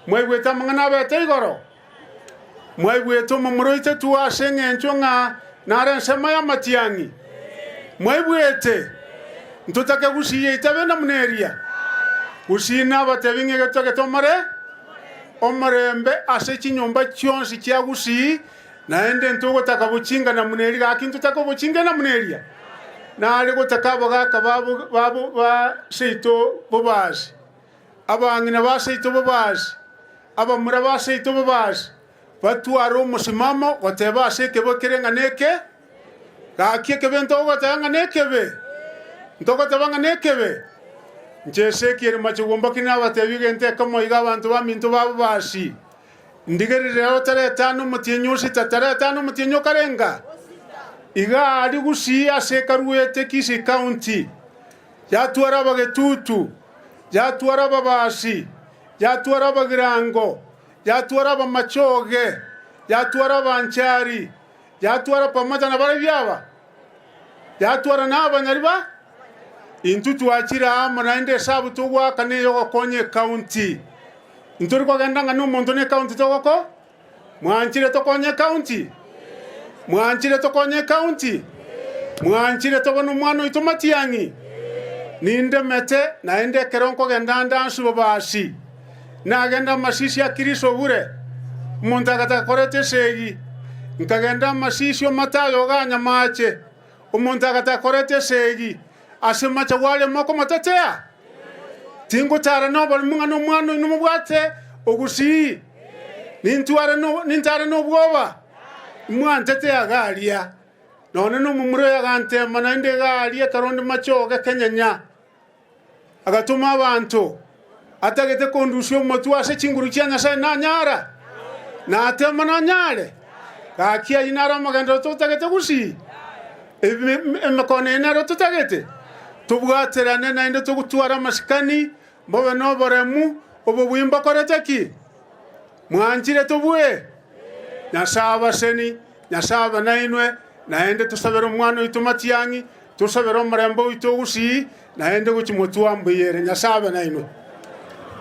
Mwaigwete amang'ana abete igoro? Mwaigwete omomura oitetwe ase engencho ng'a nare ensemo y'amatiang'i? Mwaigwete? Ntotake gusii yaito abe namuna eria? Gusii nabatebi ng'a egetotagete omore omorembe ase chinyomba chionsi chia gusii, naende ntogotaka bochinga namuna eria, gaki ntotake obochinga namuna eria? Nare gotaka abagaaka babo babo ba seito bobasi, abang'ina ba seito bobasi, Abamura ba seito b'Obaasi batware omosimamo goteba ase ekebe kere ng'a neke, Gaki ekebe ntogoteba ng'a nekebe, ntogoteba ng'a nekebe. Inche Ezekieli machegomba ki nabateebie egento ekemo iga abanto baminto ba Bobaasi, Ndigereria otaretana omotienyi o sita, taretana omotienyi o karenga? Iga aria gusii ase ekaruete Kisii County, yatwara abagetutu, yatwara ababaasi, Yatwara abagirango, yatwara abamachoge, yatwara abanchari, yatwara pamoja nabarabwo aba, yatwara na abanyariba. Intwe twachire amo naende esabu togoaka neyogokonya ecounty. Ntori kogenda ng'a nomonto ne ecounty togoko? Mwanchire tokonye ecounty? Mwanchire tokonye ecounty? Mwanchire tobe nomwana oito Matiang'i? Nindemete naende ekero nkogenda ande ansi bobasi, nagenda amasisi a Kristo bure, omonto agataka koreta esegi, nkagenda amasisi o Matayo iga nyamache, omonto agataka koreta esegi, ase mache gwaremo okomotetea? Tingotara noborimo ng'a nomwana oino mobwate ogusii, nintware no nintare nobwoba, imwantete iga aria. Nonye nomomura oyo agantema naende iga aria ekero onde machoge kenyenya, agatoma abanto, atagete kondusia omotwe ase chinguru chia Nyasae nanyara? Natema nanyare? Gaki ayio naro amagenderero totagete gusii? Emekono eye nero totagete? Tobwaterane naende togotware amasikani, mbobe noboremu, obobui mbokorete ki? Mwanchire tobue? Nyasae abaseni, Nyasae abe nainwe, naende tosabere omwana oito matiang'i, tosabere omorembe oito ogusii, naende gochia motwambuya ere. Nyasae abe nainwe.